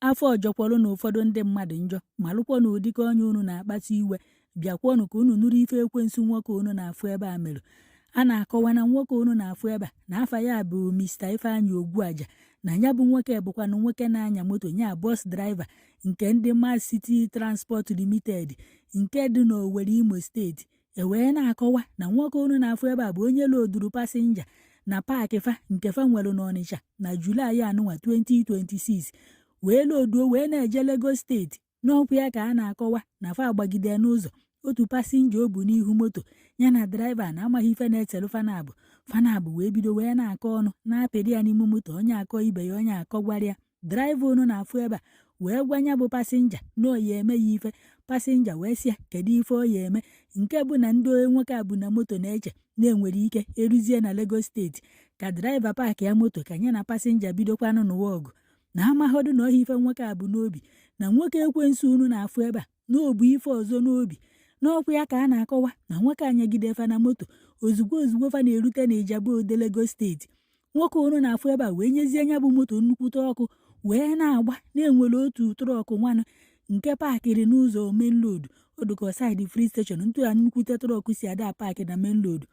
Afọ ọjọkwọrọ na ụfọdụ ndị mmadụ njọ, malụkwa na ụdịka onye unu na-akpasu iwe. Bịakwanụ ka unu nụrụ ife ekwensu nwoke unu na-afụ ebe a mere. A na-akọwa na nwoke unu na-afụ ebe a na afa ya bụ Mr. Ifeanyi Ogwuaja, na ya bụ nwoke bụkwanụ nwoke na-anya moto nya bus driver nke ndị Mass City Transport Limited nke dị n'Owerri, Imo Steeti. E wee na-akọwa na nwoke unu na-afụ ebe a bụ onye loaduru passenger na park fa nke fa nwere n'Ọnịcha na Julaị anụnwa 2026, wee loaduo wee na-eje Lagos Steeti. N'ọkwa ya ka a na-akọwa na fa agbagide n'ụzọ, otu passenger o bu n'ihu moto ya na driver na-amaghị ife na-eselu fanabụ fanabụ wee bido wee na-akọ ọnụ na-apịrị ya n'ime moto, onye akọ ibe ya, onye akọ gwara ya. Driver unu na-afụ ebe a wee gwa ya bụ passenger na ọ ya eme ya ife. Passenger wee sị ya kedu ife ọ ya eme, nke bụ na ndị nwoke a bụ na moto na-eche na-enwere ike eruzie na Lagos Steeti ka driver park ya moto ka ya na passenger bidokwanụ n'ụwa ọgụ, na amaghọdụ na ọhịa ife nwoke a bụ n'obi, na nwoke ekwensu unu na-afụ ebe a na o bu ife ọzọ n'obi. N'ọkwa ya ka a na-akọwa na nwoke anyagide fa na moto, ozugbo ozugbo fa na-erute na Ijebu Ode, Lagos Steeti, nwoke unu na-afụ ebe a wee nyezie nya bụ moto nnukwute ọkụ wee na-agba. Na-enwere otu truck nwanụ nke parkịrị n'ụzọ main road, odụkọ side Free Station ntụ a nnukwute truck si ada park na main road.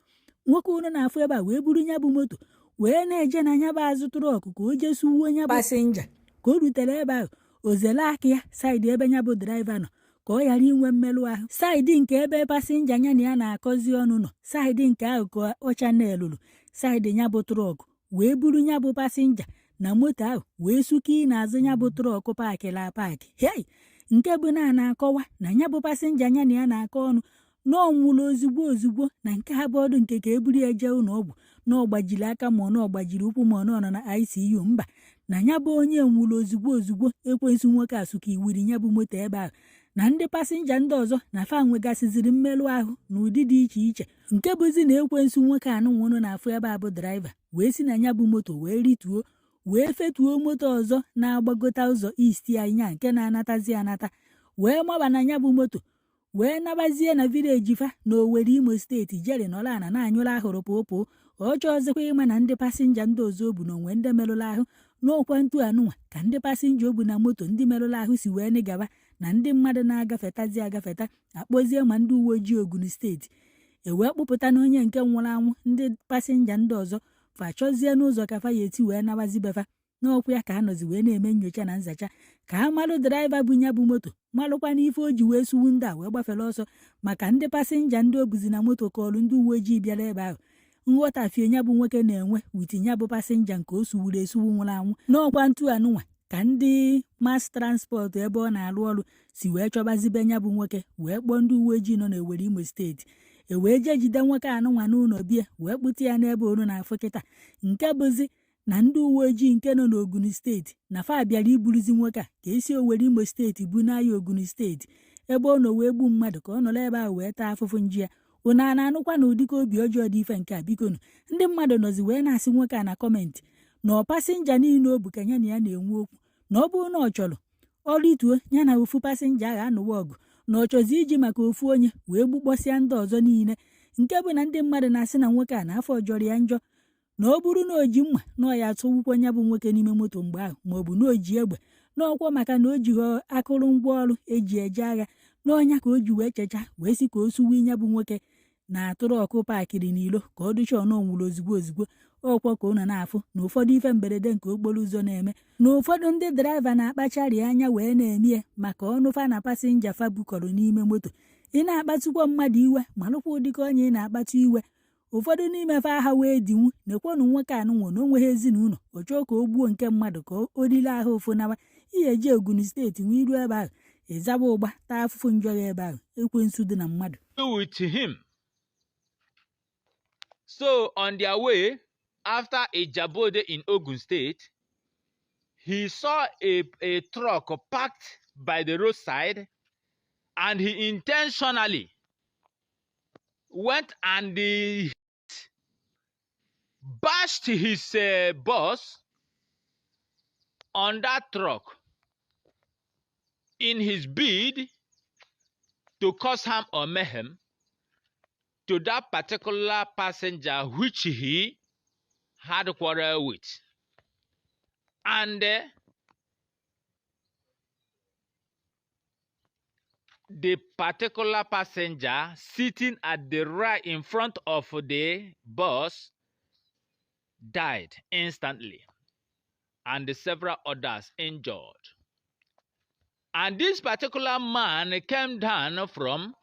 Nwoke unu na-afụ ebe a wee buru nya bụ moto wee na-eje na nya bụ azụ truck ka o jee suwuo nya bụ passenger. Ka o rutere ebe ahụ, o zere aka ya side ebe nya bụ driver nọ ka ọ ghara inwe mmerụ ahụ. Side nke ebe passenger ya na ya na-akọzi ọnụ nọ, side nke ahụ ka ọ channelụrụ side ya bụ truck wee buru ya bụ passenger na moto ahụ wee suki n'azụ ya bụ truck parkịrị apark. Hei, nke bụ na a na-akọwa na ya bụ passenger ya na ya na-akọ ọnụ na ọ nwụrụ ozugbo ozugbo, na nke ha bụ ọdụ nke ka e buru ya jee ụlọ ọgwụ na ọ gbajiri aka ma ọ na ọ gbajiri ụkwụ ma ọ nọ na ICU. Mba, na ya bụ onye nwụrụ ozugbo ozugbo ekwensu nwoke asụka iwiri ya bụ moto ebe ahụ, na ndị passenger ndị ọzọ na fa nwegasịziri mmerụ ahụ n'ụdị dị iche iche. Nke bụzi na ekwensu nwoke anụnwụnụ na-afụ ebe a bụ driver wee si na ya bụ moto wee rituo wee fetuo moto ọzọ na-agbagota ụzọ east anya nke na-anatazi anata, wee maba na ya bụ moto wee nabazie na village fa na Owerri, Imo Steeti, jeri nọrọ ana na-anyụrụ ahụrụ pụpụ. Ọ chọọzikwa ịma na ndị passenger ndị ọzọ o bu na onwe ndị merụrụ ahụ. N'ọkwa ntu anụnwa ka ndị passenger o bu na moto ndị merụrụ ahụ si wee nịgaba na ndị mmadụ na-agafetazi agafeta akpọzie ma ndị uwe ojii Ogun Steeti e wee kpụpụta na onye nke nwụrụ anwụ. Ndị passenger ndị ọzọ fa chọzie n'ụzọ ka fa ya eti wee nabazibefa. N'ọkwa ya ka a nọzi wee na-eme nyocha na nzacha ka a malụ driver bụ nya bụ moto, malụkwa n'ife o ji wee suwu ndị a wee gbafere ọsọ, maka ndị passenger ndị o buzi na moto kọọlụ ndị uwe ojii bịara ebe ahụ nghọtafie nya bụ nwoke na-enwe with nya bụ passenger nke o suwuru esuwu nwụrụ anwụ. N'ọkwa ntu anụnwa ka ndị Mass Transport ebe ọ na-arụ ọrụ si wee chọbazibe nya bụ nwoke, wee kpọọ ndị uwe ojii nọ n'Owerri, Imo Steeti, e wee jee jide nwoke anụnwa n'ụlọ bie wee kpụta ya n'ebe onu na-afụ kịta. Nke bụzi na ndị uwe ojii nke nọ n'Ogun Steeti na fa bịara iburuzi nwoke a ka esi Owerri, Imo Steeti bu n'ahịa Ogun Steeti ebe ọ nọ wee gbu mmadụ ka ọ nọrọ ebe ahụ wee taa afụfụ nji ya. Unu a na-anụkwa na ụdịka obi ọjọọ dị ife nke a? Bikonu, ndị mmadụ nọzi wee na-asị nwoke a na comment na ọ passenger niile o bu ka ya na ya na-enwe okwu, na ọ bụrụ na ọ chọrọ ọrịtuo ya na ofu passenger ahụ anụwa ọgụ, na ọ chọzi iji maka ofu onye wee gbukpọsịa ndị ọzọ niile. Nke bụ na ndị mmadụ na-asị na nwoke a na afọ jọrọ ya njọ, na ọ bụrụ na o ji mma na ọ ya atụwukwa ya bụ nwoke n'ime moto mgbe ahụ, ma ọ bụ na o ji egbe, n'ọkwa maka na o jighị akụrụngwa ọrụ eji eje agha n'ọnya ka o ji wee checha wee sị ka o suwe ya bụ nwoke na truck parkịrị n'ilo ka ọ dụcha ọnụ nwụrụ ozugbo ozugbo. Ọkwa ka ụnụ na-afụ na ụfọdụ ife mberede nke okporo ụzọ na-eme na ụfọdụ ndị driver na-akpachari anya wee na-eme ya maka ọnụ fa na passenger fa bukọrọ n'ime moto. Ị na-akpatukwa mmadụ iwe, malụkwa ụdịka onye ị na-akpatu iwe. Ụfọdụ n'ime fa aha wee dinwu nekwanụ nwoke anụnwụ na o nweghị ezinụlọ, ọ chọọ ka o gbuo nke mmadụ ka o rile ahụ ụfụ nawa ihe eji Ogun Steeti nwee iru ebe ahụ ịzaba ụgba taa afụfụ njọ ya ebe ahụ. Ekwensu dị na mmadụ. With him. So on their way after Ijebu-Ode in Ogun State, he saw a truck parked by the roadside and he intentionally went and bashed his bus on that truck in his bid to cause harm or mayhem to that particular passenger which he had quarrel with. And The particular passenger sitting at the right in front of the bus died instantly, and several others injured. And this particular man came down from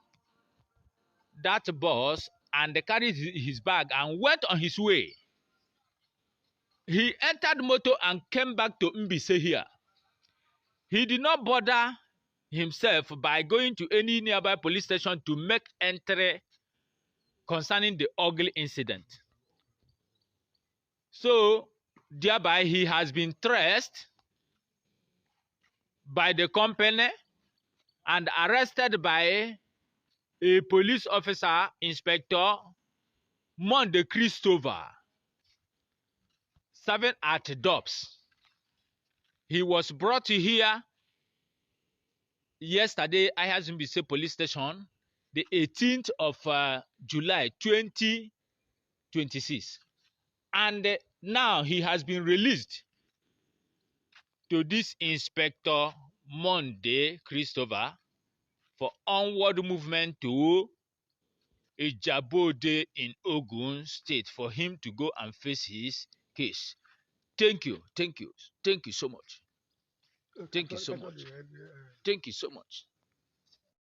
that bus and carried his bag and went on his way. He entered motor and came back to Mbaise here. He did not bother himself by going to any nearby police station to make entry concerning the ugly incident. So, thereby, he has been traced by the company and arrested by a police officer, Inspector Monde Christopher, serving at DOPS. He was brought here yesterday, Ahiazu Mbaise Police Station, the 18th of July 2026. And now he has been released to this Inspector Monday Christopher for onward movement to Ijebu-Ode in Ogun State for him to go and face his case. Thank you, thank you, thank you so much. Thank you so much. Thank you so much.